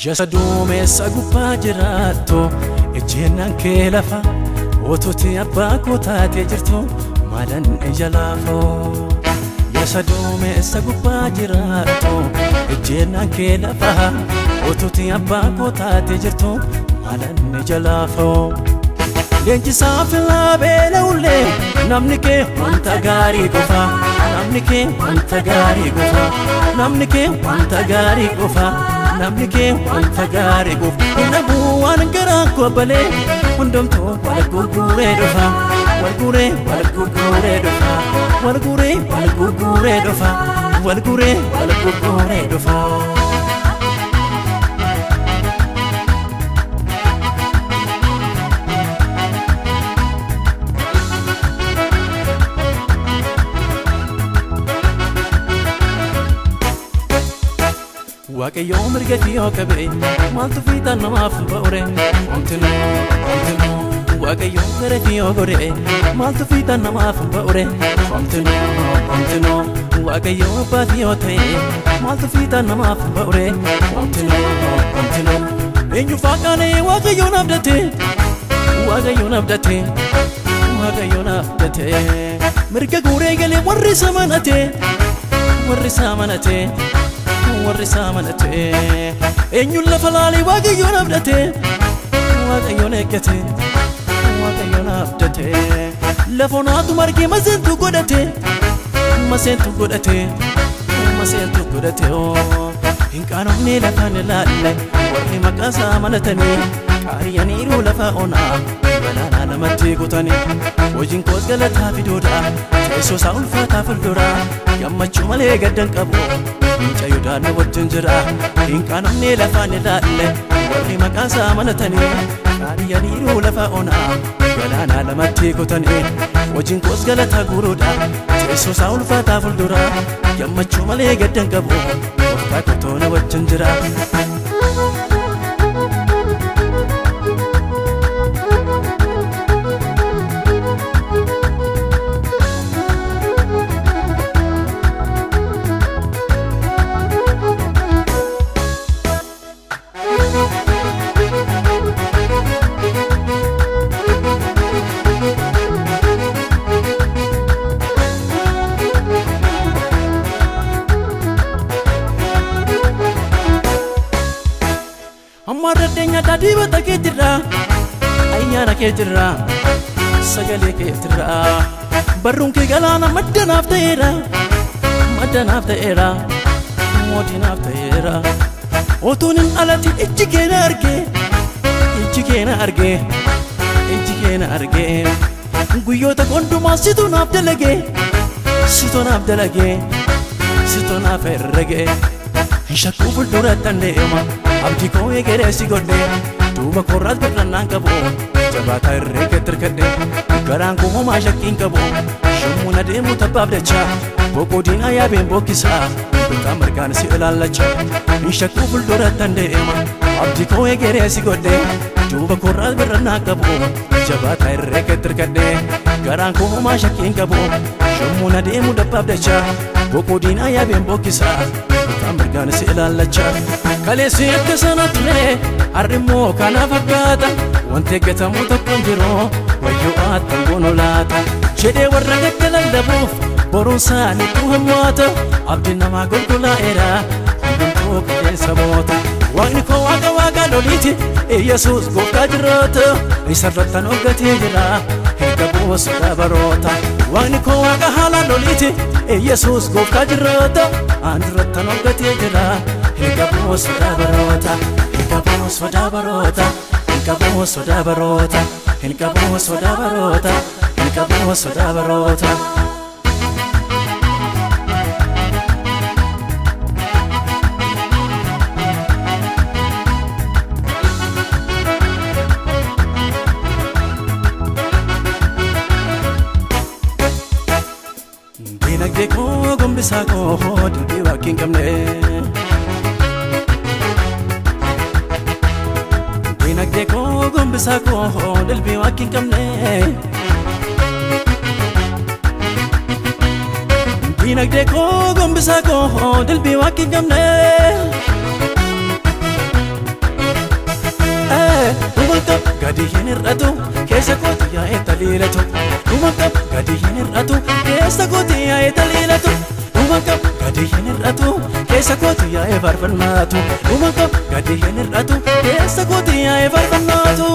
Yasa duumessa gubbaa jiraattu ejjennaan kee lafa otuuti abbaa koo taatee jirtu maalan ija laafoo. Yasa duumessa gubbaa jiraattu ejjennaan kee lafa otuuti abbaa koo taatee jirtu maalan ija laafoo. Leenjisaa filaa beela'ullee namni kee wanta gaarii qofa namni kee wanta gaarii qofa namni kee wanta gaarii qofa. Namni kee wanta gaarii qofa Namuu waan garaan koo balee hundumtuu wal gurguree dhufa wal guree wal gurguree dhufa wal guree wal gurguree dhufa wal guree wal gurguree dhufa. Waaqayyoo mirga kiyoo qabee maaltu fiixaan namaaf ba'ure homtinuu homtinuu Waaqayyoo gara kiyoo godhe maaltu fiixaan namaaf ba'ure homtinuu homtinuu Waaqayyoo abbaa kiyoo ta'e maaltu fiixaan namaaf ba'ure homtinuu homtinuu Eenyu faaqaanee Waaqayyoon abdate Waaqayyoon abdate Waaqayyoon abdate mirga guuree galee warri samanate warri samanate. Warri saamanate eenyuun lafa laalee Waaqayyoon abdate Waaqayyoon eeggate Waaqayyoon abdate lafa onaatu margee maseentu godhate maseentu godhate maseentu godhate hin qaanofne lafaan ilaalle warri maqaa saamanatanii qaariyyaniiru lafa onaa galaanaa lamatti kutanii hojiin koos galataa fiduudha teessoo isaa ulfaataa fuuldura gammachuu malee gaddan qabu. Mucaa Yihudaa wajjin jira hin qaanofne lafaan ilaalle warri maqaa saamanatanii qaariyyaniiru lafa onaa galaanaa lamatti kutanii hojiin koos galataa guuruudha teessoo isaa ulfaataa fuuldura gammachuu malee gaddan qabu gooftaa kootoona wajjin jira. Amma raddeenya dibata kee jira ayyaana kee jira sagalee kee jira barruun kee galaana madda naaf ta'eera madda naaf ta'eera mootii naaf ta'eera otuun hin alatti ijji kee na argee ijji kee na argee ijji kee na argee guyyoota hundumaa situ naaf dalagee situ naaf dalagee situ naaf herregee hin shakkuu fuulduratti deema. Abdii koo egeree si godhe duuba korraas birrannaan qabu jabaataa herreega tirkadhe garaan koo homaa shakkiin qabu shommuun adeemu tabbaaf dacha boqoo diinaa yaabeen bokkisa bitaa mirgaan si ilaallacha hin shakkuu fuulduratti deema abdii koo egeree si godhe duuba korraas birrannaan qabu jabaataa herreega tirkadhe garaan koo homaa shakkiin qabu shommuun adeemu tabbaaf dacha boqoo diinaa yaabeen bokkisa bitaa mirgaan si ilaallacha. Kaleessi akka sana ture har'i immoo kana fakkaata wanti eeggatamu tokko hin jiru wayyoo attan goonu laata jedhee warra gadda lallabuuf boruun isaaniitu hammaata abdiin namaa golgolaa'eera hundumtuu qilleensa moota Waaqni koo waaqa waaqa loliiti Yesuus gooftaa jiraata isarrattan ooggatee jira erga buusa baroota Waaqni koo waaqa haala loliiti Yesuus gooftaa jiraata andirrattan ooggatee jira. Hinqabu sodaa baroota hinqabu sodaa baroota hinqabu sodaa baroota hinqabu sodaa baroota hinqabu sodaa baroota. Dinagdee koo gombisaa koo dubbii waaqni hin qabne. Dinagdee koo gombisaa koo dilbii waaqni hin qabne. Dinagdee koo gombisaa koo dilbii waaqni hin qabne. gadi hin hir'atu, keessa kooti yaa'ee taliilatu. Dhuma qabu gadi hin hir'atu, keessa kooti yaa'ee taliilatu. Dhuma qabu gadi hin hir'atu, keessa kooti yaa'ee faarfannaatu. Dhuma qabu gadi hin hir'atu, keessa kooti yaa'ee faarfannaatu.